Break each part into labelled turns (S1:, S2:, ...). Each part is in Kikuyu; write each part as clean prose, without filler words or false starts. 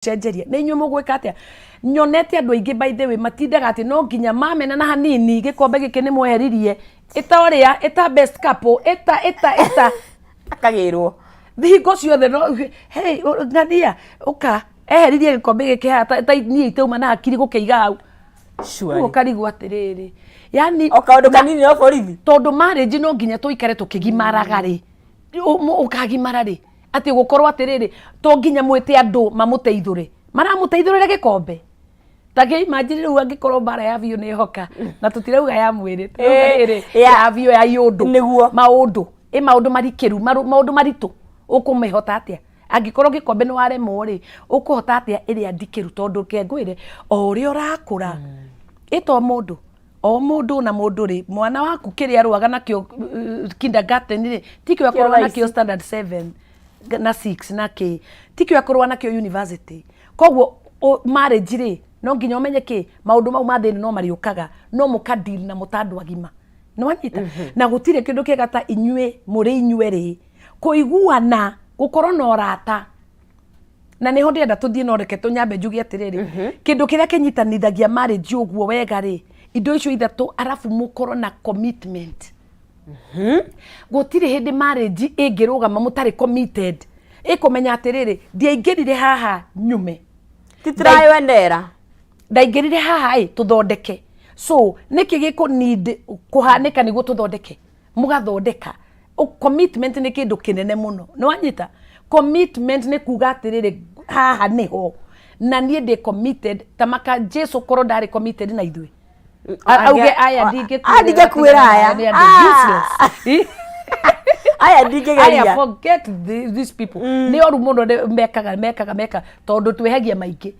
S1: Cenjeria nĩ inyuĩ mũgwĩka atĩa? Nyonete andũ aingĩ, by the way, matindaga atĩ no nginya mamena na hanini gĩkombe gĩkĩ nĩ mweheririe, ĩta ũrĩa ĩta best couple, ĩta ĩta ĩta.
S2: Akagĩrwo.
S1: Hingo ciothe no hey, ng'ania ũka eheririe gĩkombe gĩkĩ haha ta niĩ itauma na hakiri gũkĩiga hau. Rĩu ũkarigwo atĩrĩrĩ, yani
S2: o kaũndũ kanini no borithi.
S1: Tondũ marriage no nginya tũikare tũkĩgimaraga rĩ, ũkagimara rĩ atĩ gũkorwo atĩrĩrĩ, to nginya mwĩte andũ mamũteithũre, maramũteithũrĩre gĩkombe. Ta kĩ imagine rĩu angĩkorwo mbara ya biũ nĩ hoka, na tũtirauga ya mwĩrĩ, tũrauga rĩrĩ ya biũ ya iũndũ. Maũndũ ĩ maũndũ marikĩru, maũndũ maritũ, ũkũmĩhota atĩa angĩkorwo gĩkombe nĩ waremwo rĩ, ũkũhota atĩa ĩrĩa ndikĩru? Tondũ ke ngwĩre, o ũrĩa ũrakũra, ĩ to mũndũ o mũndũ na mũndũ rĩ, mwana waku kĩrĩa arũaga nakĩo kindergarten rĩ, tikĩo akũrũa
S2: thaa
S1: nakĩo
S2: ici.
S1: Standard 7 na 6 na kĩ, tikĩo akũrũa nakĩo university. Koguo marriage rĩ, no nginya ũmenye kĩ maũndũ mau ma thĩinĩ no marĩũkaga, no mũka deal namo ta andũ agima. Nĩ wanyita? Na gũtirĩ kĩndũ kĩega ta inyuĩ mũrĩ inyuerĩ kũiguana, gũkorwo na ũrata, na nĩho ndĩrenda tũthiĩ. No reke tũnyambe njuge atĩrĩrĩ, kĩndũ kĩrĩa kĩnyitanithagia marriage ũguo wega rĩ, indo icio ithatũ, arabu mũkorwo na commitment. Gũtirĩ hĩndĩ marriage ĩngĩrũgama mũtarĩ committed, ĩkũmenya atĩrĩrĩ, ndiaingĩrire haha nyume.
S2: Titirayo endera.
S1: Ndaingĩrire haha ĩ tũthondeke. So nĩkĩ gĩkũ need kũhanĩka nĩguo tũthondeke? Mũgathondeka. Commitment nĩ kĩndũ kĩnene mũno. Nĩ wanyita? Commitment nĩ kuga atĩrĩrĩ, haha nĩho na niĩ ndĩ committed. Ta maka Jesu korwo ndarĩ committed na ithuĩ, auge aya
S2: Ah, ndingĩkuĩra aya.
S1: Nĩ andũ
S2: Ah.
S1: useless.
S2: Aya
S1: Aya
S2: ndingĩgeria.
S1: Forget these people, nĩ oru mũno, mekaga mekaga mekaga tondũ twĩhagia maingĩ.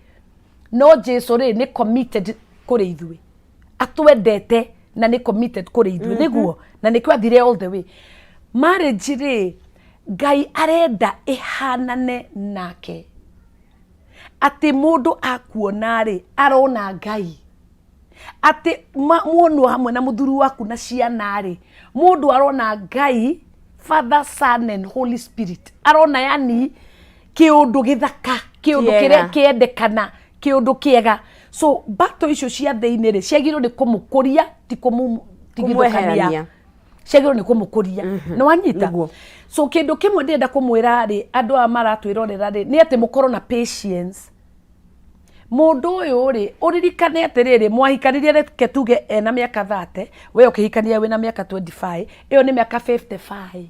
S1: No Jesu rĩ, nĩ committed kũrĩ ithuĩ, atwendete na nĩ committed kũrĩ ithuĩ, nĩguo na nĩkĩo athire all the way. Marriage rĩ, Ngai arenda ĩhanane nake, atĩ mũndũ akuona rĩ, arona Ngai, atĩ muonwo hamwe na mũthuri waku na ciana rĩ, mũndũ arona Ngai, Father, Son and Holy Spirit, arona yani kĩũndũ gĩthaka, kĩũndũ
S2: Kĩega.
S1: kĩrĩa kĩendekana, kĩũndũ kĩega. So mbato icio cia thĩinĩ rĩ, ciagĩrĩirwo nĩ kũmũkũria, ti kũmũtigithũkania.
S2: Kũmweherania.
S1: Ciagĩrĩirwo nĩ kũmũkũria. Nĩ wanyita?
S2: Nĩguo.
S1: So kĩndũ kĩmwe ndĩrenda kũmwĩra rĩ, andũ aya maratwĩrorera rĩ, nĩ atĩ mũkorwo na patience. Mũndũ ũyũ rĩ, ũririkane atĩrĩrĩ, mwahikanirie, reke tuge ena mĩaka 30, we ũkĩhikania wĩna mĩaka 25, ĩyo nĩ mĩaka 55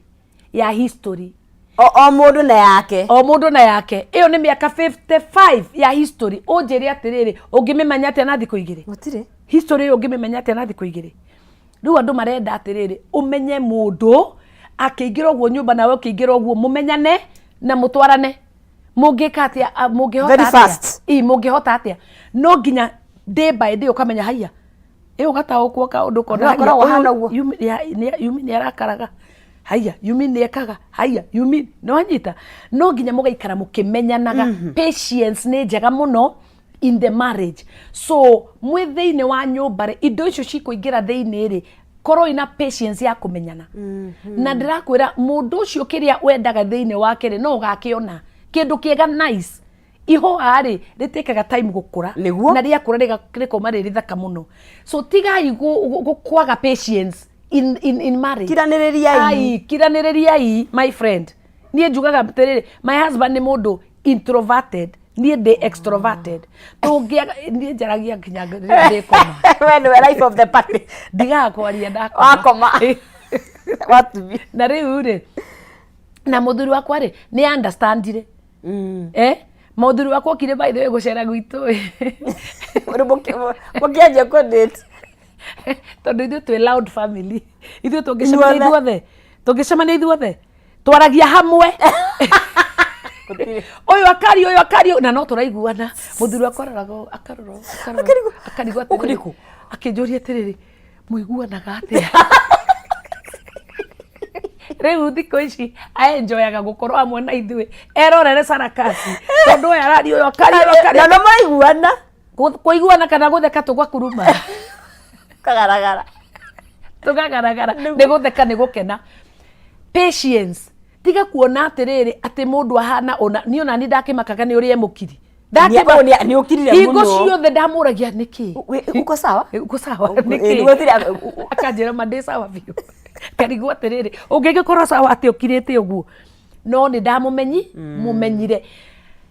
S1: ya history.
S2: O mũndũ na yake.
S1: O mũndũ na yake. Ĩyo nĩ mĩaka 55 ya history. Ũnjĩre atĩrĩrĩ, ũngĩmĩmenya atĩa na thikũ 2?
S2: Gũtirĩ.
S1: History ĩyo ũngĩmĩmenya atĩa na thikũ 2? Rĩu andũ marenda atĩrĩrĩ, ũmenye mũndũ akĩingĩra ũguo nyũmba, nawe ũkĩingĩra ũguo, mũmenyane na mũtwarane. Mũngĩka atĩa? Mũngĩhota
S2: Very
S1: atĩa?
S2: fast.
S1: Ĩ, mũngĩhota atĩa? No nginya day by day ũkamenya haiya ĩ ũgataũkwo kaũndũ kona.
S2: Andũ akoragwo hana ũguo.
S1: Yumi nĩ arakaraga haiya, yumi nĩ ekaga haiya, yumi nĩ wanyita. No nginya mũgaikara mũkĩmenyanaga. Patience nĩ njega mũno in the marriage. So mwĩ thĩinĩ wa nyũmba rĩ, indo icio cikũingĩra thĩinĩ rĩ, korwo ina patience ya kũmenyana. Na ndĩrakwĩra, mũndũ ũcio kĩrĩa wendaga thĩinĩ wake rĩ, no ũgakĩona kĩndũ kĩega, nice. Ihũa rĩ, rĩtĩkaga time gũkũra. Na rĩakũra rĩkauma rĩ rĩthaka mũno. So tigai kwaga patience in marriage.
S2: Kiranĩrĩriai.
S1: Ai, kiranĩrĩriai, my friend. Niĩ njugaga atĩrĩrĩ, my husband nĩ mũndũ introverted, niĩ ndĩ extroverted. Tũngĩaga, niĩ njaragia nginya rĩrĩa ndĩkoma.
S2: We nĩwe life of the party.
S1: Ndigaga kwaria ndakoma.
S2: Wakoma. Watubi.
S1: Na rĩu rĩ, na mũthuri wakwa rĩ, nĩ understandire. Mũthuri wakwa okire, by the way, gũcera gwitũ ĩ.
S2: Rĩu mũkĩanjia kũ-date.
S1: Tondũ ithuĩ twĩ loud family, ithuĩ tũngĩcemania
S2: Inyuothe.
S1: Ithuothe tũngĩcemania, ithuothe twaragia hamwe, ũyũ akaria, ũyũ akaria, na no tũraiguana. Mũthuri wakwa aroraga ũũ, akarora ũũ, akarora ũũ,
S2: Akarigwo,
S1: akarigwo
S2: "Gũkũ
S1: atĩrĩrĩ,
S2: nĩkũ?"
S1: Akĩnjũria atĩrĩrĩ, mũiguanaga atĩa? Rĩu thikũ ici aenjoyaga gũkorwo hamwe na ithuĩ, erorere sarakasi, tondũ ũyũ araria, ũyũ akaria, ũyũ akaria.
S2: Na no maraiguana.
S1: Kũiguana kana gũtheka tũgakuruma.
S2: Kagaragara.
S1: Tũkagaragara nĩ gũtheka, nĩ gũkena. Patience. Tiga kuona atĩrĩrĩ, atĩ mũndũ ahana ona niĩ, ona niĩ ndakĩmakaga nĩ ũrĩa e mũkiri.
S2: Nĩ ũkirire
S1: hingo
S2: mũno.
S1: Ciothe ndamũragia nĩkĩ.
S2: Uko sawa?
S1: Uko sawa?
S2: Ĩ,
S1: nĩkĩ?
S2: Nĩguo
S1: Akanjĩra ma ndĩ sawa biũ. Ngarigwo atĩrĩrĩ, ũngĩgĩkorwo sawa atĩ ũkirĩte ũguo? No nĩ ndamũmenyi mũmenyire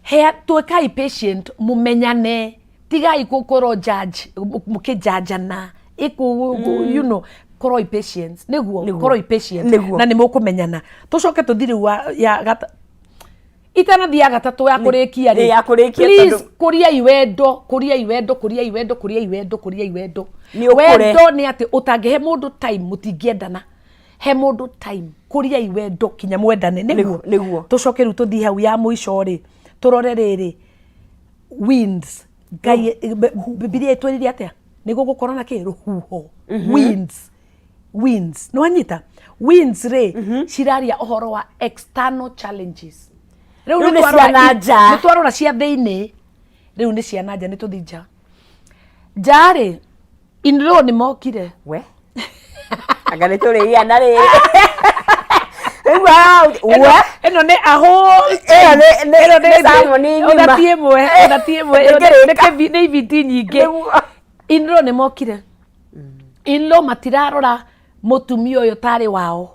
S1: hea. Tuĩkai patient, mũmenyane, tigai gũkorwo judge, mũkĩjanjana ĩkũ koroi patience nĩguo.
S2: Nĩguo.
S1: Koroi patient.
S2: Nĩguo.
S1: Na nĩ mũkũmenyana. Tũcoke tũthi rĩu ya gata itanathiĩ ya gatatũ ya kũrĩkia rĩ.
S2: Ĩ, ya kũrĩkia.
S1: Please,
S2: tondũ-
S1: kũriai wendo, kũriai wendo, kũriai wendo, kũriai wendo, kũriai wendo.
S2: Nĩ ũkũre.
S1: Wendo nĩ atĩ ũtangĩhe mũndũ time mũtingĩendana. He mũndũ time, kũriai wendo kinya mwendane, nĩguo.
S2: Nĩguo.
S1: Tũcoke rĩu tũthiĩ hau ya mũico rĩ, tũrore rĩrĩ, winds. Ngai, Bibilia ĩtwĩrire atĩa? Nĩguo gũkorwo na kĩ rũhuho, winds. Winds, nĩ wanyita winds rĩ, ciraria ũhoro wa external challenges. Rĩu
S2: Rĩu nĩ
S1: nĩ
S2: cia na nja.
S1: Nĩ twarora cia thĩinĩ, rĩu nĩ cia na nja. Nĩ tũthi nja. Nja rĩ, in-law nĩ mokire.
S2: We anga nĩ tũrĩ na rĩrĩ rĩu we.
S1: Ĩno nĩ a whole
S2: Ĩyo
S1: ĩno
S2: nĩ salmon ng'ima.
S1: Ona ti ĩmwe, ona ti ĩmwe, ĩno
S2: Ndĩngĩrĩka.
S1: nĩ ibiti nyingĩ.
S2: Nĩguo.
S1: In-law nĩ mokire. In-law matirarora mũtumia ũyũ tarĩ wao,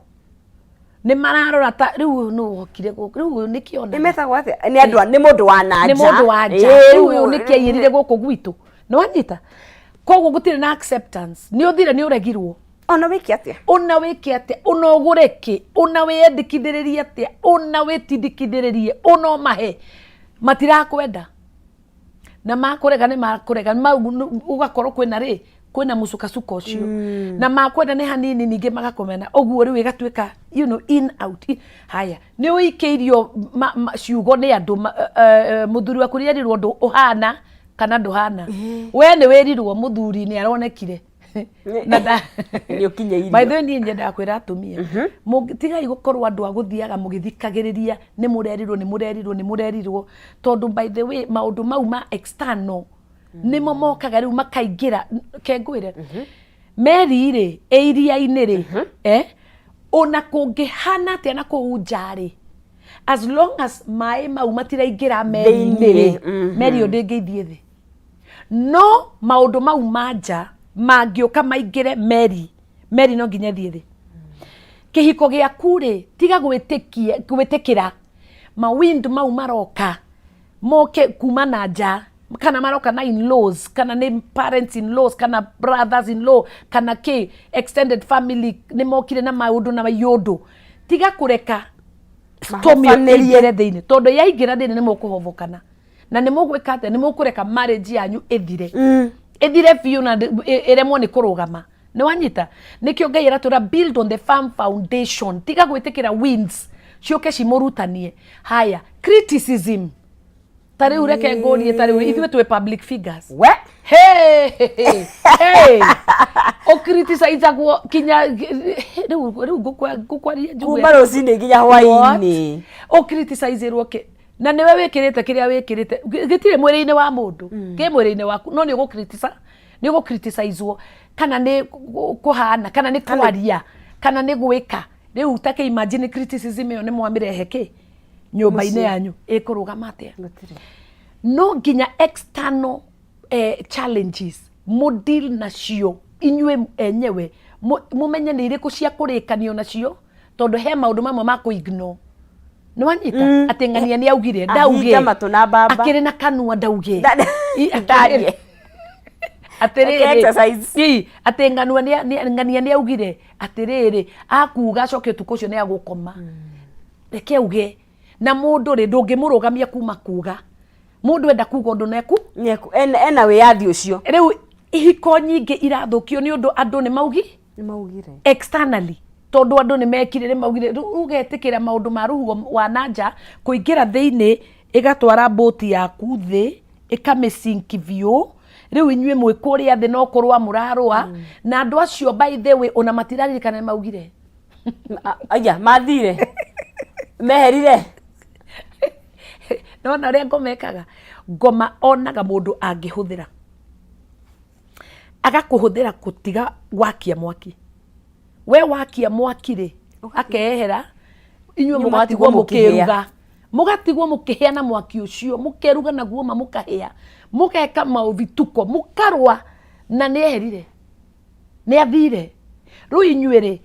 S1: nĩ mararora ta rĩu nũ wokire gũkũ, rĩu ũyũ nĩkĩ ona
S2: Nĩ metagwo atĩa? Nĩ andũ nĩ mũndũ wa na
S1: nĩ
S2: nja.
S1: mũndũ wa nja.
S2: Ĩĩ,
S1: Rĩu ũyũ nĩkĩ aiyĩrire gũkũ gwitũ? Nĩ wanyita? Koguo gũtirĩ na acceptance, nĩ ũthire, nĩ ũregirwo.
S2: Ona wĩke atĩa?
S1: Ona wĩke atĩa, ona ũgũre kĩ, ona wĩyandĩkithĩrĩrie atĩa, ona wĩtindĩkithĩrĩrie, ona ũmahe, matirakwenda. Na makũrega nĩ makũrega. Ũgakorwo kwĩna rĩ, kwĩna mũcukasuko ũcio, na makwenda nĩ hanini, ningĩ magakũmena. Ũguo rĩu ĩgatuĩka in out in. Haya, nĩ ũikĩirio ciugo nĩ andũ mũthuri waku nĩ erirwo ũndũ ũhana kana ndũhana. We nĩ wĩrirwo mũthuri nĩ aronekire na
S2: Nĩ ũkinyĩirio.
S1: By the way, niĩ nyendaga kwĩra atumia, tigai gũkorwo andũ a gũthiaga mũgĩthikagĩrĩria nĩ mũrerirwo, nĩ mũrerirwo, nĩ mũrerirwo, tondũ by the way, maũndũ mau ma external nĩmo mokaga rĩu makaingĩra. Ke ngwĩre, meri rĩ, ĩ iria-inĩ rĩ, ona kũngĩhana atĩa na kũu nja rĩ, as long as maĩ mau matiraingĩra meri-inĩ rĩ,
S2: Thĩiniĩ,
S1: meri ĩyo ndĩngĩithiĩ thĩ. No maũndũ mau ma nja mangĩũka maingĩre meri, meri no nginya ĩthiĩ thĩ. Kĩhiko gĩaku rĩ, tiga gwĩtĩkia, gwĩtĩkĩra mawind mau maroka moke kuma na nja, kana maroka na in-laws, kana nĩ parents in laws, kana brothers in law, kana kĩ extended family, nĩ mokire na maũndũ na mayũndũ. Tiga kũreka storm ĩyo
S2: Mahobanĩrie.
S1: ĩingĩre thĩinĩ, tondũ yaingĩra thĩinĩ nĩ mũkũhobokana. Na nĩ mũgwĩka atĩa? Nĩ mũkũreka marriage yanyu ĩthire, ĩthire biũ na ĩremwo nĩ kũrũgama. Nĩ wanyita? Nĩkĩo Ngai aratwĩra build on the firm foundation. Tiga gwĩtĩkĩra winds ciũke cimũrutanie. Haya, criticism. Ta rĩu reke ngũrie, ta rĩu ithuĩ twĩ public figures.
S2: We.
S1: Hey, hey, hey. Ũcriticizagwo kinya rĩu ngũkwaria njuge
S2: Kuma rũcinĩ nginya hwaĩ-inĩ.
S1: Ũcriticizĩrwo kĩ na nĩwe wĩkĩrĩte kĩrĩa wĩkĩrĩte gĩtirĩ mwĩrĩ-inĩ wa mũndũ, kĩ mwĩrĩ-inĩ waku, no nĩ ũgũcritisa, nĩ ũgũcriticizwo, kana nĩ kũhana, kana nĩ kwaria, kana nĩ gwĩka. Rĩu ta kĩ imagine criticism ĩyo nĩ mwamĩrehe kĩ nyũmba-inĩ
S2: Mũciĩ.
S1: yanyu, ĩkũrũgama atĩa?
S2: Gũtirĩ.
S1: No nginya external challenges mũdeal nacio inyuĩ enyewe, mũmenye nĩ irĩkũ cia kũrĩkanio nacio, tondũ he maũndũ mamwe ma kũ ignore. Nĩ wanyita atĩ ng'ania nĩ augire ndauge
S2: Ahinga matũ na mbamba.
S1: Akĩrĩ na kanua ndauge.
S2: Ndarie.
S1: Atĩrĩrĩ,
S2: Reke exercise.
S1: Ii, atĩ ng'ania nĩ augire atĩrĩrĩ, akuga acoke ũtukũ ũcio nĩ agũkoma. Reke auge. Na mũndũ rĩ, ndũngĩmũrũgamia kuma kuga. Mũndũ enda kuga ũndũ neku
S2: Ena wĩyathi ũcio.
S1: Rĩu ihiko nyingĩ irathũkio nĩ ũndũ andũ nĩ maugi
S2: Nĩ maugire.
S1: Externally, tondũ andũ nĩ mekire, nĩ maugire. Rĩu ũgetĩkĩra maũndũ ma rũhuho wa na nja kũingĩra thĩinĩ, ĩgatwara mbũti yaku thĩ, ĩkamĩcinki biũ. Rĩu inyuĩ mwĩ kũrĩa thĩ no kũrũa mũrarũa na andũ acio. By the way, ona matiraririkana nĩ maugire.
S2: Aya mathire meherire.
S1: Nona ũrĩa ngoma ĩkaga. Ngoma onaga mũndũ angĩhũthĩra, agakũhũthĩra gũtiga wakia mwaki. We wakia mwaki rĩ, akehera, inyuĩ
S2: Inyuĩ
S1: mũgatigwo
S2: mũgatigwo mũkĩhĩa.
S1: Mũkĩruga. Mũgatigwo mũkĩhĩa na mwaki ũcio, mũkeruga naguo ma mũkahĩa, mũgeka maũvituko, mũkarũa na nĩ eherire, nĩ athire. Rĩu inyuĩ rĩ,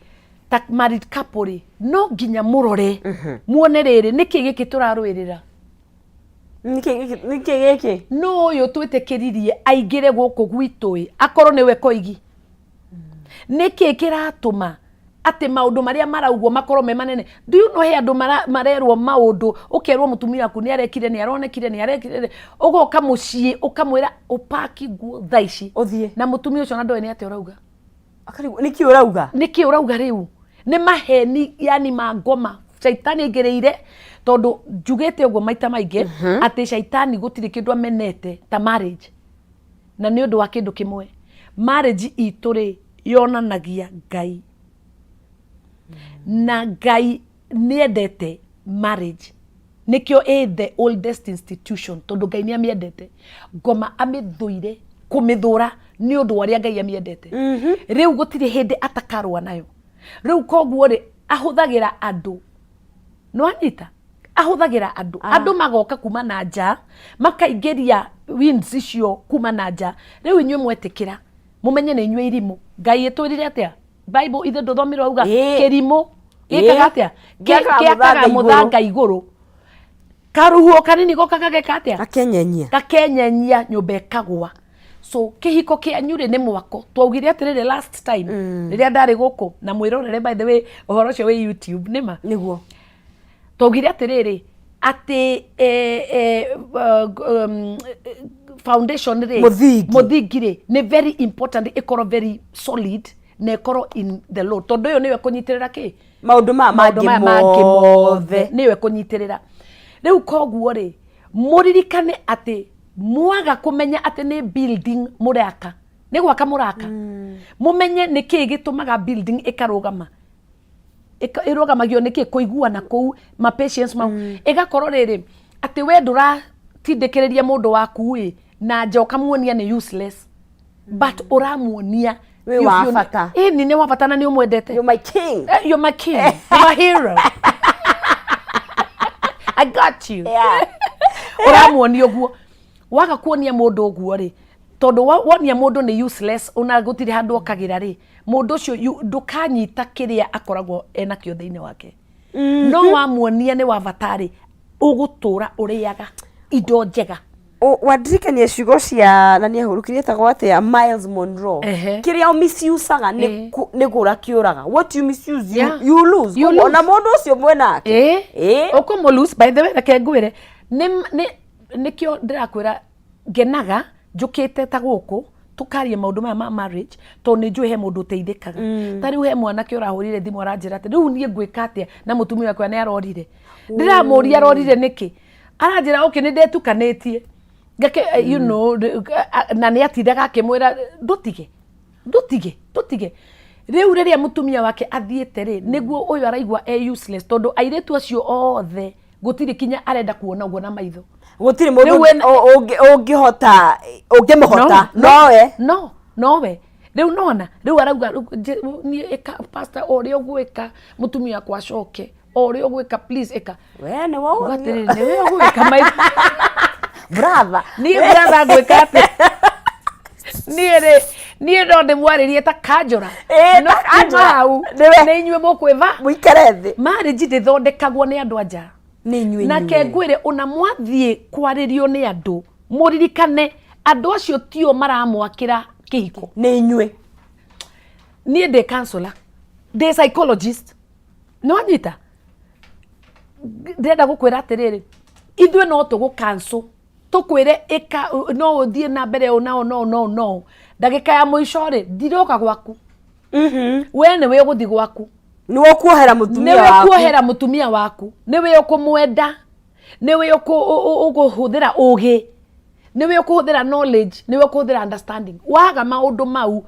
S1: ta married couple rĩ, no nginya mũrore muone rĩrĩ, nĩkĩ gĩkĩ tũrarũĩrĩra?
S2: Nĩkĩ gĩkĩ?
S1: No ũyũ twĩtĩkĩririe aingĩre gũkũ gwitũ ĩ, akorwo nĩwe koigi. Nĩkĩ kĩratũma atĩ maũndũ marĩa maraugwo makorwo me manene? Do you know he andũ marerwo maũndũ, ũkerwo mũtumia waku nĩ arekire, nĩ aronekire, nĩ arekire, ũgoka mũciĩ ũkamwĩra ũpaki nguo thaa ici
S2: ũthiĩ,
S1: na mũtumia ũcio na ndoĩ nĩ atĩa ũrauga.
S2: Akarigwo, nĩkĩ ũrauga?
S1: Nĩkĩ ũrauga rĩu? Nĩ maheni, yani ma ngoma caitani aingĩrĩire, tondũ njugĩte ũguo maita maingĩ atĩ caitani gũtirĩ kĩndũ amenete ta marriage, na nĩ ũndũ wa kĩndũ kĩmwe, marriage itũ rĩ yonanagia Ngai, na Ngai nĩendete marriage, nĩkĩo ĩ the oldest institution, tondũ Ngai nĩ amĩendete. Ngoma amĩthũire kũmĩthũra nĩ ũndũ wa ũrĩa Ngai amĩendete. Rĩu gũtirĩ hĩndĩ atakarũa nayo. Rĩu koguo rĩ, ahũthagĩra andũ, nĩwanyita, ahũthagĩra andũ, andũ magoka kuma na nja, makaingĩria winds icio kuma na nja. Rĩu inyuĩ mwetĩkĩra, mũmenye nĩ inyuĩ irimũ. Ngai ĩtwĩrire atĩa? Bible ithe ndũthomire wauga kĩrimũ gĩkaga atĩa?
S2: Gĩakaga
S1: Kĩakaga
S2: mũthanga igũrũ.
S1: Mũthanga igũrũ. Karuhuo kanini goka gageka atĩa?
S2: Gakenyenyia.
S1: Gakenyenyia nyũmba ĩkagwa. So kĩhiko kĩanyu rĩ nĩ mwako. Twaugire atĩrĩrĩ last time rĩrĩa ndarĩ gũkũ, na mwĩrorere by the way ũhoro ũcio wĩ YouTube nĩma.
S2: Nĩguo.
S1: Twaugire atĩrĩrĩ atĩ foundation rĩ,
S2: Mũthingi.
S1: Mũthingi rĩ nĩ very important ĩkorwo very solid na ĩkorwo in the Lord, tondũ ĩyo nĩyo ĩkũnyitĩrĩra kĩ?
S2: Maũndũ maya
S1: maũndũ
S2: mangĩ
S1: maya mangĩ
S2: mothe.
S1: Mothe nĩyo ĩkũnyitĩrĩra. Rĩu koguo rĩ, mũririkane atĩ mwaga kũmenya atĩ nĩ building mũraka, nĩ gwaka mũraka, mũmenye nĩ kĩĩ gĩtũmaga building ĩkarũgama. Ĩrũgamagio nĩ kĩ? Kũiguana kũu, ma patience mau, ĩgakorwo rĩrĩ atĩ we ndũratindĩkĩrĩria mũndũ waku ĩ na nja ũkamuonia nĩ useless, but ũramuonia
S2: Wĩ
S1: biũ
S2: wa
S1: biũ
S2: bata.
S1: Ĩni nĩ wa bata na nĩ ũmwendete.
S2: You're my king.
S1: You're my king. You're my hero. I got you. Ũramuonia ũguo. Waga kuonia mũndũ ũguo rĩ, tondũ wonia mũndũ nĩ useless, ona gũtirĩ handũ okagĩra rĩ, mũndũ ũcio ndũkanyita kĩrĩa akoragwo enakĩo thĩinĩ wake. No wamuonia nĩ wa bata rĩ, ũgũtũra ũrĩaga indo njega.
S2: Wandirikania ciugo cia na nĩ ahurũkire, etagwo atĩa, Miles Monroe. Kĩrĩa ũmisusaga nĩ nĩ kũra kĩũraga. What you misuse you, you lose.
S1: You
S2: Koguo ona
S1: lose.
S2: mũndũ ũcio mwenake
S1: Ũkũmũ lose. By the way, reke ngwĩre, nĩ nĩkĩo ndĩrakwĩra ngenaga njũkĩte ta gũkũ tũkarie maũndũ maya ma marriage, tondũ nĩ njũĩ he mũndũ ũteithĩkaga. Ta rĩu he mwanake ũrahũrire thimũ aranjĩra atĩ rĩu niĩ ngwĩka atĩa na mũtumia wakwa nĩ arorire. Ndĩramũria arorire nĩkĩ, aranjĩra okay, nĩ ndetukanĩtie. Ngake, na nĩ atindaga akĩmwĩra ndũtige, ndũtige, ndũtige. Rĩu rĩrĩa mũtumia wake athiĩte rĩ, nĩguo ũyũ araigua e useless, tondũ airĩtu acio othe gũtirĩ kinya arenda kuona ũguo na maitho.
S2: Gũtirĩ mũndũ
S1: Rĩu
S2: ũngĩhota ũngĩmũhota nowe.
S1: No nowe. Rĩu nona rĩu arauga rĩu niĩ ĩka, pastor, o ũrĩa ũgwĩka mũtumia wakwa acoke, o ũrĩa ũgwĩka, please ĩka.
S2: We nĩ
S1: Uga
S2: worio.
S1: atĩrĩrĩ, nĩwe ũgwĩka my
S2: brother.
S1: Niĩ brother ngwĩka atĩa? Niĩ rĩ, niĩ no ndĩmwarĩrie ta kanjũra.
S2: Ĩĩ,
S1: no
S2: ta kanjũra.
S1: Kuma hau
S2: Nĩwe.
S1: nĩ inyuĩ mũkwĩva.
S2: Mũikare thĩ.
S1: Marriage ndĩthondekagwo nĩ andũ anja.
S2: Nĩ inyuĩ
S1: Na
S2: inyuĩ.
S1: ke ngwĩre, ona mwathiĩ kwarĩrio nĩ andũ, mũririkane andũ acio tio maramwakĩra kĩhiko.
S2: Nĩ inyuĩ.
S1: Niĩ ndĩ counselor, ndĩ psychologist, nĩwanyita? Ndĩrenda gũkwĩra atĩrĩrĩ, ithuĩ no tũgũ cancel, tũkwĩre ĩka, no ũthiĩ na mbere ũũ na ũũ no no no ndagĩka ya mũico rĩ, ndiroka gwaku. We nĩwe ũgũthiĩ gwaku.
S2: Nĩwe ũkuohera mũtumia
S1: Nĩwe
S2: waku.
S1: kuohera mũtumia waku, nĩwe ũkũmwenda, nĩwe ũkũhũthĩra ũgĩ, nĩwe ũkũhũthĩra knowledge, nĩwe ũkũhũthĩra understanding. Waga maũndũ mau,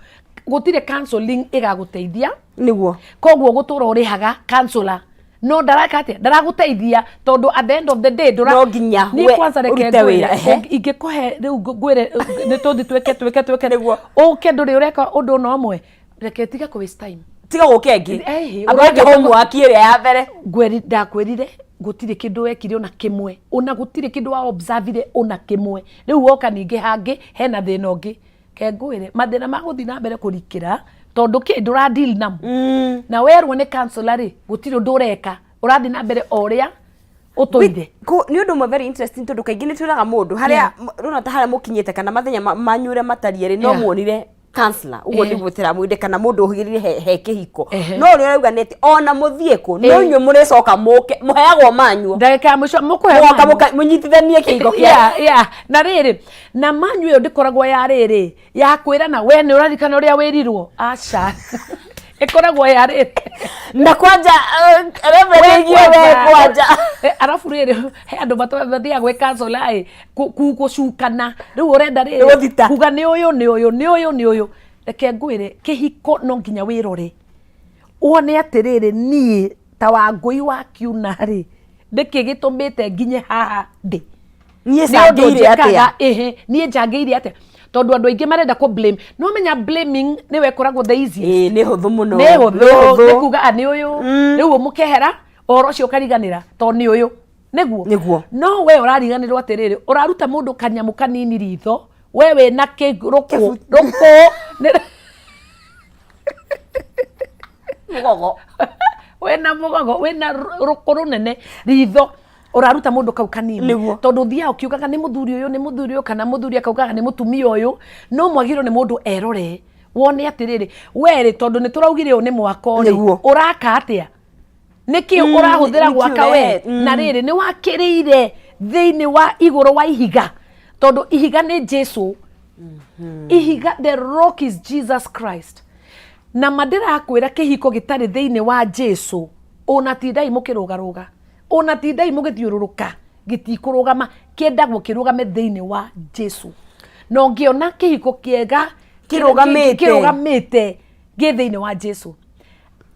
S1: gũtirĩ counseling ĩgagũteithia. Koguo gũtũra ũrĩhaga counselor, no ndaraka atĩa, ndaragũteithia, tondũ at the end of the day ndũra
S2: No nginya
S1: Niĩ
S2: we
S1: kwanza reke
S2: ũrute
S1: ngwĩre,
S2: wĩra, ehe.
S1: Ingĩkũhe rĩu ngwĩre nĩ tũthiĩ twĩke twĩke twĩke
S2: Nĩguo.
S1: Ũke ndũrĩ ũreka ũndũ ona ũmwe, reke tiga kũ waste time.
S2: Tiga gũka ĩngĩ.
S1: Ehe,
S2: Amba wĩke
S1: ũragĩũka
S2: homework ĩrĩa ya mbere.
S1: Ngwĩri, ndakwĩrire. Gũtirĩ kĩndũ wekire ona kĩmwe, ona gũtirĩ kĩndũ wa observire ona kĩmwe. Rĩu woka ningĩ hangĩ hena thĩna ũngĩ. Ke ngwĩre, mathĩna ma gũthiĩ na mbere kũrikĩra tondũ kĩ ndũra deal namo. Na werwo nĩ counselor rĩ, gũtirĩ ũndũ ũreka, ũrathiĩ na mbere o ũrĩa ũtũire.
S2: Nĩ ũndũ ũmwe very interesting, tondũ kaingĩ nĩ twĩraga mũndũ harĩa rũna ta harĩa mũkinyĩte kana mathenya manyu ũrĩa matariĩ rĩ, no muonire counselor ũguo nĩguo tĩramwĩre, kana mũndũ ũhĩgĩrĩire he kĩhiko. No ũrĩa ũrauga nĩ atĩ ona mũthiĩ kũ, no inyuĩ mũrĩcoka mũke mũheagwo manyu.
S1: Ndagĩka ya mũico mũkũhe
S2: mũgoka
S1: manyu.
S2: Mũnyitithanie kĩhiko kĩa
S1: Yeah. Na rĩrĩ, na manyu ĩyo ndĩkoragwo ya rĩrĩ ya kwĩrana we nĩ ũraririkana ũrĩa wĩrirwo, aca, ĩkoragwo ya rĩrĩ
S2: na kwanja reverend we kwanja.
S1: Arabu rĩrĩ, he andũ mathiaga gwĩ counselor ĩ gũcukana rĩu ũrenda rĩrĩ
S2: Gũthita.
S1: Kuga nĩ ũyũ, nĩ ũyũ, nĩ ũyũ, nĩ ũyũ. Reke ngwĩre, kĩhiko no nginya wĩrore wone atĩrĩrĩ, niĩ ta Wangũi wa kiuna rĩ, nĩkĩ gĩtũmĩte nginye haha ndĩ?
S2: Niĩ
S1: Nĩ ũndũ
S2: cangĩire
S1: njĩkaga,
S2: atĩa?
S1: Ĩhĩ, niĩ njangĩire atĩa? Tondũ andũ aingĩ marenda kũ blame. No menya blaming nĩwe ĩkoragwo the easiest.
S2: Ĩĩ, nĩ hũthũ mũno.
S1: Nĩ hũthũ.
S2: Nĩ hũthũ.
S1: Nĩ kuga, "Ah, nĩ ũyũ." Rĩu ũmũkehera ũhoro ũcio ũkariganĩra tondũ nĩ ũyũ nĩguo.
S2: Nĩguo.
S1: No we ũrariganĩrwo atĩrĩrĩ, ũraruta mũndũ kanyamũ kanini ritho, we wĩna kĩ rũkũ rũkũ
S2: Mũgogo.
S1: Wĩna mũgogo, wĩna rũkũ rũnene ritho, ũraruta mũndũ kau kanini. Tondũ ũthiaga ũkiugaga nĩ mũthuri ũyũ, nĩ mũthuri ũyũ, kana mũthuri akaugaga nĩ mũtumia ũyũ. No mwagĩrĩirwo nĩ mũndũ erore wone atĩrĩrĩ, werĩ, tondũ nĩ tũraugire ũyũ nĩ mwako rĩ, ũraka atĩa, nĩkĩ ũrahũthĩra
S2: Nĩkĩ
S1: gwaka we? Na rĩrĩ, nĩ wakĩrĩire thĩinĩ wa igũrũ wa ihiga, tondũ ihiga nĩ Jesu. Ihiga, the rock is Jesus Christ. Na ma ndĩrakwĩra, kĩhiko gĩtarĩ thĩinĩ wa Jesu, ona tindai mũkĩrũgarũga, ona tindai mũgĩthiũrũrũka, gĩtikũrũgama. Kĩendagwo kĩrũgame thĩinĩ wa Jesu. Na ũngĩona kĩhiko kĩega
S2: Kĩrũgamĩte.
S1: Kĩrũgamĩte gĩ thĩinĩ wa Jesu.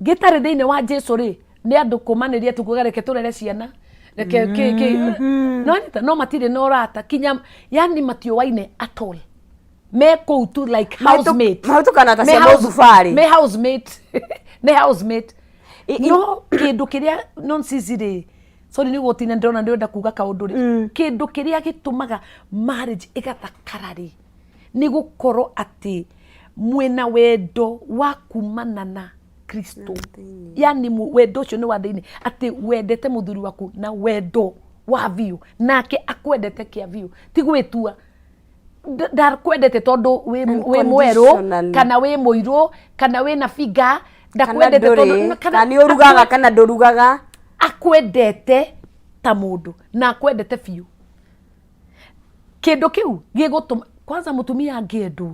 S1: Gĩtarĩ thĩinĩ wa Jesu rĩ, nĩ andũ kũmanĩria tu, kuga reke tũrere ciana, reke kĩ kĩ no nyita, no matirĩ na ũrata kinya, yani matiũaine at all, me kũu tu like housemate.
S2: Mahĩtũkana ta
S1: Me
S2: cia mũthubarĩ.
S1: Me housemate, nĩ housemate. No kĩndũ kĩrĩa nonsense rĩ, sorry, nĩ gũtina ndĩrona ndĩrenda kuga kaũndũ rĩ, kĩndũ kĩrĩa gĩtũmaga marriage ĩgathakara rĩ, nĩ gũkorwo atĩ mwĩna wendo wa kumana na Kristo, yani wendo ũcio nĩ wa thĩinĩ, atĩ wendete mũthuri waku na wendo wa biũ, nake akwendete kĩa biũ, ti gwĩtua. Ndakwendete tondũ wĩ mwerũ
S2: Unconditionally.
S1: kana wĩ mũirũ kana wĩ na figa.
S2: Kana
S1: Ndakwendete
S2: ndũrĩ,
S1: tondũ
S2: kana nĩ ũrugaga kana ndũrugaga.
S1: Akwendete ta mũndũ na akwendete biũ. Kĩndũ kĩu gĩgũtũma kwanza mũtumia angĩendwo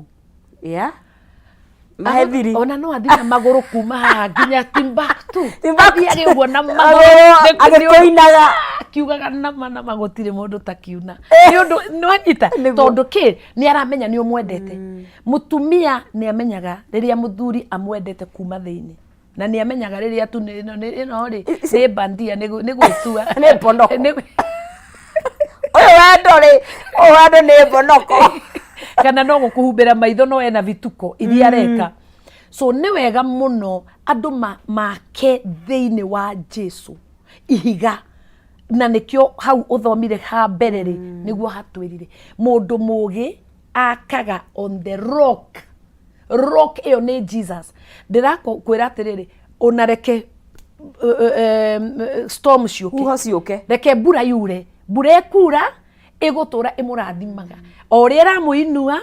S2: Mahe thiri.
S1: Ona no athiĩ na magũrũ kuma haha nginya Timbuktu.
S2: Timbuktu.
S1: Athiage ũguo na magũrũ.
S2: Magũrũ, agĩkũinaga.
S1: Akiugaga nama nama gũtirĩ mũndũ takiuna, nĩ ũndũ nĩwanyita. Tondũ kĩ? Nĩ aramenya nĩ ũmwendete. Mũtumia nĩ amenyaga rĩrĩa mũthuri amwendete kuma thĩinĩ, na nĩ amenyaga rĩrĩa tu ĩno ĩno rĩ nĩ bandia, nĩ gwĩtua.
S2: Nĩ mbonoko. Ũyũ wendo rĩ, ũyũ wendo nĩ mbonoko.
S1: Kana no gũkũhumbĩra maitho, no ena vituko iria areka. So nĩ wega mũno andũ make thĩinĩ wa Jesu ihiga, na nĩkĩo hau ũthomire ha mbere rĩ, nĩguo hatwĩrire mũndũ mũgĩ akaga on the rock. Rock ĩyo nĩ Jesus. Ndĩrakwĩra atĩrĩrĩ, ona reke storm ciũke,
S2: huho ciũke,
S1: reke mbura yure, mbura ĩkura ĩgũtũra ĩmũrathimaga o ũrĩa ĩramũinua.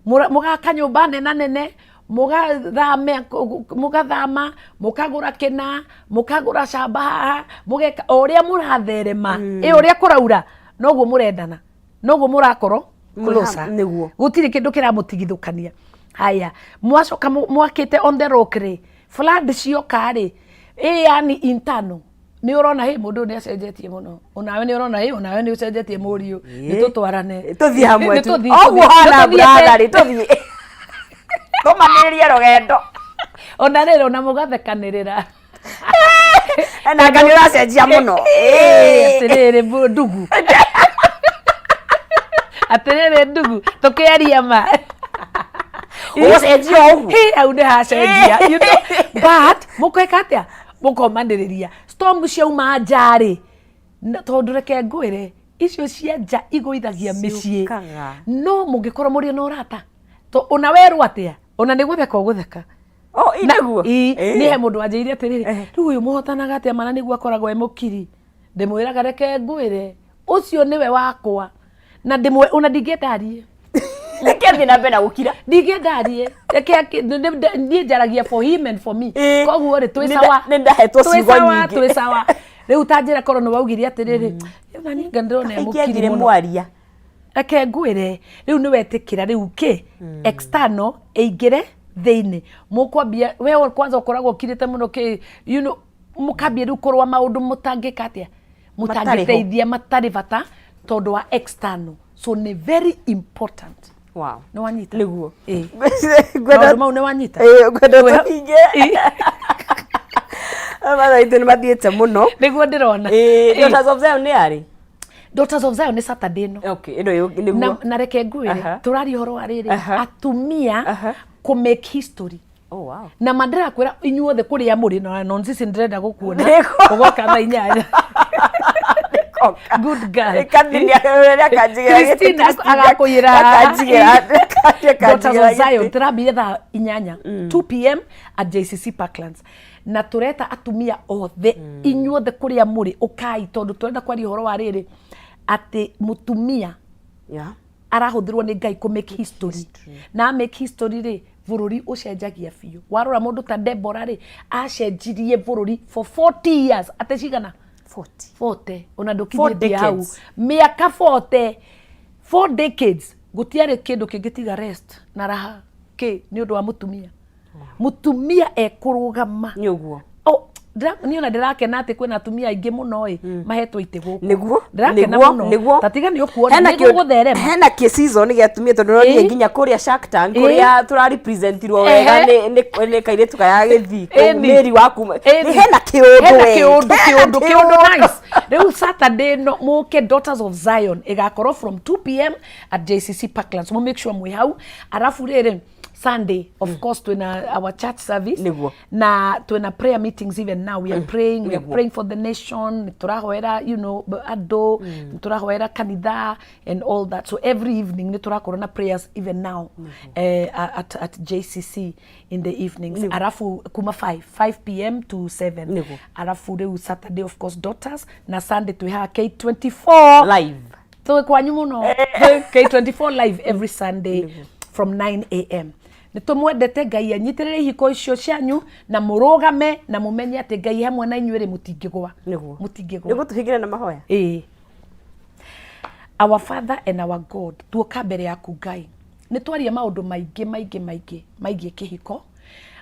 S1: Mũgaka nyũmba nena nene, mũgathame, mũgathama, mũkagũra kĩna, mũkagũra camba haha, mũgeka o ũrĩa mũratherema. Ĩ ũrĩa kũraura noguo mũrendana, noguo mũrakorwo closer. Gũtirĩ kĩndũ kĩramũtigithũkania. Haya, mwacoka mwakĩte on the rock rĩ, flood cioka rĩ, ĩ yani internal nĩ ũrona hĩ mũndũ ũyũ nĩ acenjetie mũno, onawe nĩ ũrona hĩ onawe nĩ ũcenjetie mũriũ, nĩ tũtwarane.
S2: Tũthiĩ hamwe
S1: Nĩ
S2: tu.
S1: Ũguo
S2: hana
S1: nĩ tũthiĩte-
S2: brother rĩ, tũthiĩ tũmanĩrĩrie rũgendo.
S1: Ona rĩrĩ, ona mũgathekanĩrĩra.
S2: Na anga nĩ ũracenjia mũno.
S1: Atĩrĩrĩ ndugu, atĩrĩrĩ ndugu, tũkĩaria ma.
S2: Ũgũcenjia ũguo.
S1: Hĩ, hau nĩ hacenjia, but mũkweka atĩa? Mũkomanĩrĩria. Storm ciauma nja rĩ, Tondũ reke ngwĩre, icio cia nja igũithagia mĩciĩ.
S2: Ciũkaga.
S1: No mũngĩkorwo mũrĩ na ũrata, to ona werwo atĩa, ona nĩ gũtheka ũgũtheka.
S2: Oh, ĩ nĩguo.
S1: Ĩ,
S2: Ĩ.
S1: nĩ he mũndũ wanjĩire atĩrĩrĩ,
S2: Eh.
S1: rĩu ũyũ mũhotanaga atĩa mana nĩguo akoragwo e mũkiri? Ndĩmwĩraga reke ngwĩre, ũcio nĩwe wakwa, na ndĩmwe ona ndingĩenda arie.
S2: Reke athiĩ na mbere na gũkira.
S1: Ndingĩenda arie. Reke niĩ njaragia for him and for me.
S2: Ĩ.
S1: Koguo rĩ, twĩ
S2: Nĩ
S1: sawa.
S2: nĩ ndahetwo
S1: Twĩ
S2: ciugo
S1: sawa,
S2: nyingĩ.
S1: twĩ sawa. Rĩu ta njĩra korwo nĩ waugire atĩrĩrĩ, ona niĩ nga ndĩrona e mũkiri
S2: Ingĩathire
S1: mũno.
S2: mwaria.
S1: Reke ngwĩre, rĩu nĩ wetĩkĩra rĩu kĩ external ĩingĩre thĩinĩ, mũkwambia we kwanza ũkoragwo ũkirĩte mũno kĩ, you know, mũkambia rĩu kũrũa maũndũ mũtangĩka atĩa, mũtangĩteithia, matarĩ bata tondũ wa external. So nĩ very important.
S2: Wow.
S1: Nĩ wanyita?
S2: Nĩguo.
S1: Ĩ.
S2: Ngwenda
S1: Maũndũ mau nĩ wanyita?
S2: Ĩ, ngwenda tũhinge. Mathaa itũ nĩ mathiĩte mũno.
S1: Nĩguo ndĩrona.
S2: Ĩ,
S1: Ĩ.
S2: Daughters of Zion nĩ yarĩ?
S1: Daughters of Zion nĩ Saturday ĩno.
S2: Okay, ĩno nĩguo.
S1: Na reke ngwĩre, tũraria ũhoro wa rĩrĩ, atumia kũ make history.
S2: Oh, wow.
S1: Na ma ndĩrakwĩra inyuothe kũrĩa mũrĩ na nonsense, ndĩrenda gũkuona
S2: Nĩguo.
S1: ũgoka thaa 8. Good girl. Christina agakũiyĩra. Daughters of Zion tũrambire thaa 8, 2 p.m. at JCC Parklands, na tũreta atumia othe, inyuothe kũrĩa mũrĩ, ũkai, tondũ tũrenda kwaria ũhoro wa rĩrĩ, atĩ mũtumia arahũthĩrwo nĩ Ngai kũ make history, na make history rĩ, bũrũri ũcenjagia biũ. Warora mũndũ ta Deborah rĩ, acenjirie bũrũri for 40 years. Atĩ cigana?
S2: 40.
S1: 40, ona
S2: Four
S1: ndũkinyĩtie hau.
S2: Decades.
S1: Mĩaka 40, 4 decades, gũtiarĩ kĩndũ kĩngĩ tiga rest na raha kĩ nĩ ũndũ wa mũtumia. Mũtumia ekũrũgama.
S2: Nĩ ũguo.
S1: Oh, niĩ ona ndĩrakena atĩ kwĩna atumia aingĩ mũno ĩ mahetwo itĩ gũkũ.
S2: Nĩguo.
S1: Ndĩrakena
S2: Nĩguo,
S1: mũno.
S2: nĩguo.
S1: Ta tiga nĩ ũkuona
S2: Hena
S1: nĩ gũgũtherema.
S2: Hena kĩ season gĩa atumia, tondũ ũronire nginya kũrĩa Shark Tank, kũrĩa tũrarepresentirwo wega nĩ kairĩtu kaya gĩthii kũu, Mary wa kuma. Hena kĩũndũ
S1: Hena
S2: we.
S1: kĩũndũ.
S2: Hena
S1: Kĩũndũ, kĩũndũ nice. Rĩu Saturday no mũke Daughters of Zion, ĩgakorwo from 2 p.m. at JCC Parklands. Mo make sure mwĩ hau. Arabu rĩrĩ, Sunday, of course, twĩna our church service. Na twĩna prayer meetings. Even now we are praying, we are praying for the nation. Tũrahoera, andũ, tũrahoera kanitha and all that. So every evening nĩ tũrakorwo na prayers, even now, at JCC in the evenings. Arafu kuma 5 p.m. to 7. Arafu rĩu Saturday, of course, Daughters, na Sunday twĩ haha K24
S2: Live.
S1: Twĩ kwanyu mũno. K24 live every Sunday from 9 a.m. Nĩ tũmwendete. Ngai anyitĩrĩre ihiko icio cianyu, na mũrũgame na mũmenye atĩ Ngai hamwe na inyuĩ rĩ, mũtingĩgwa. Mũtingĩgwa.
S2: Nĩguo tũhingĩre na mahoya.
S1: Ĩĩ. Our Father and our God, tuoka mbere yaku Ngai, nĩ twaria maũndũ maingĩ maingĩ maingĩ maigiĩ kĩhiko.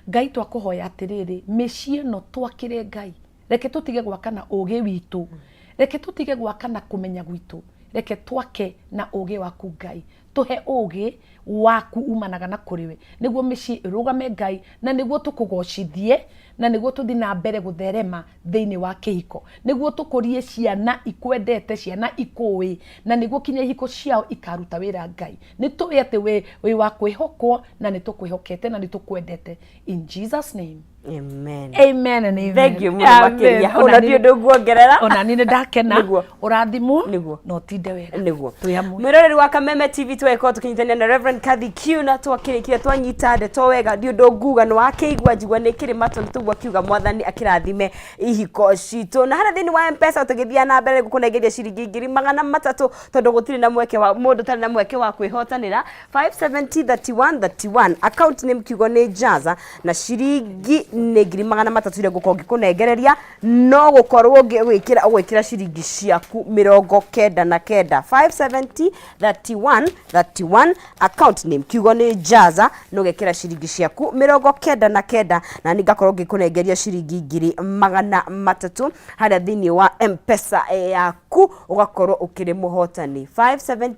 S1: Ngai, twakũhoya atĩrĩrĩ, mĩciĩ ĩno twakĩre. Ngai, reke tũtige gwaka na ũgĩ witũ, reke tũtige gwaka na kũmenya gwitũ, reke twake na ũgĩ waku. Ngai, tũhe ũgĩ waku umanaga na kũrĩ we, nĩguo mĩciĩ ĩrũgame, Ngai, na nĩguo tũkũgocithie, na nĩguo tũthiĩ na mbere gũtherema thĩinĩ wa kĩhiko, nĩguo tũkũrie ciana ikwendete, ciana ikũĩ, na nĩguo kinya ihiko ciao ikaruta wĩra. Ngai, nĩ tũĩ atĩ wĩ wĩ wa kwĩhokwo, na nĩ tũkwĩhokete na nĩ tũkwendete. In Jesus' name.
S2: Amen.
S1: Amen and amen.
S2: Thank you mũno makĩria. Ona ndiũ ndũ nguongerera.
S1: Ona niĩ nĩ ndakena. Ũrathimwo na ũtinde wega. Twĩ hamwe.
S2: Mwĩroreri wa Kameme TV, twegĩkorwo tũkĩnyitanĩra na Reverend Kathy Q, na twakĩrĩkia twanyita ndeto wega. Ndiũ ũndũ nguga, nĩ wakĩigua, njigua nĩ kĩrĩ matũ, nĩ tũguo akiuga. Mwathani akĩrathime ihiko citũ. Na harĩa thĩinĩ wa Mpesa tũgĩthiĩ na mbere gũkũnengeria ciringi 300,000, tondũ gũtirĩ na mweke wa mũndũ ũtarĩ na mweke wa kwĩhotanĩra. 570 31 31, account name kiugo nĩ Jaza, na ciringi nĩ 300,000 iria ngũkorwo ngĩkũnengereria. No gũkorwo ũgwĩkĩra ciringi ciaku 99. 570 31 31, account name kiugo nĩ Jaza, na ũgekĩra ciringi ciaku 99, na nĩ ngakorwo ngĩkũnengeria ciringi 300,000 harĩa thĩinĩ wa Mpesa yaku, ũgakorwo ũkĩrĩ mũhotani. 570.